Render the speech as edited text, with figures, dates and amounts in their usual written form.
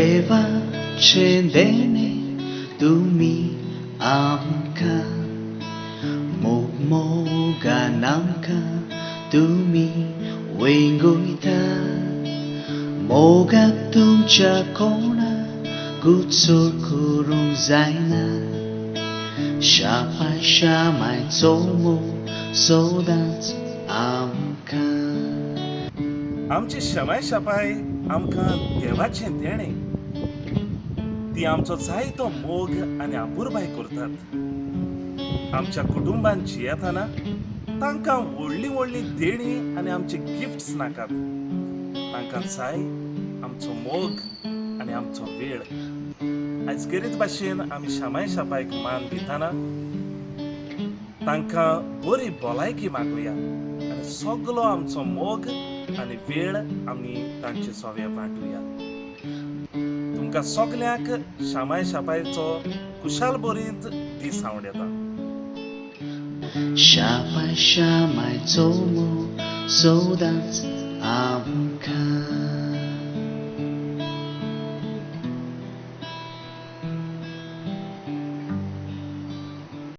देवाचें देणें तुमी आमकां, मोग मोगान आमकां तुमी वेंगयता. मोगाक तुमच्या कोणाकूच चड करूंक जायना. शापाय शामायचो मोग सदांच आमकां. आमची शमाय शापाय आमकां देवाचें देणें. ती आमचो जायतो मोग आनी आपुरबाय करतात. आमच्या कुटुंबान जियेतना तांकां व्हडलीं व्हडलीं देणीं आनी आमचे गिफ्ट्स नाकात. तांकां जाय आमचो मोग आनी आमचो वेळ. आयज करीत भाशेन आमी शामाय शापायक मान दितना तांकां बरी भलायकी मागुया आनी सगलो आमचो मोग आनी वेळ आमी तांचे सोवे वांटुया. तुमकां सगल्यांक शामाय शापायचो खुशाल बरीत दीस आवडटा. शापाय शामायचो मोग सदांच आमकां.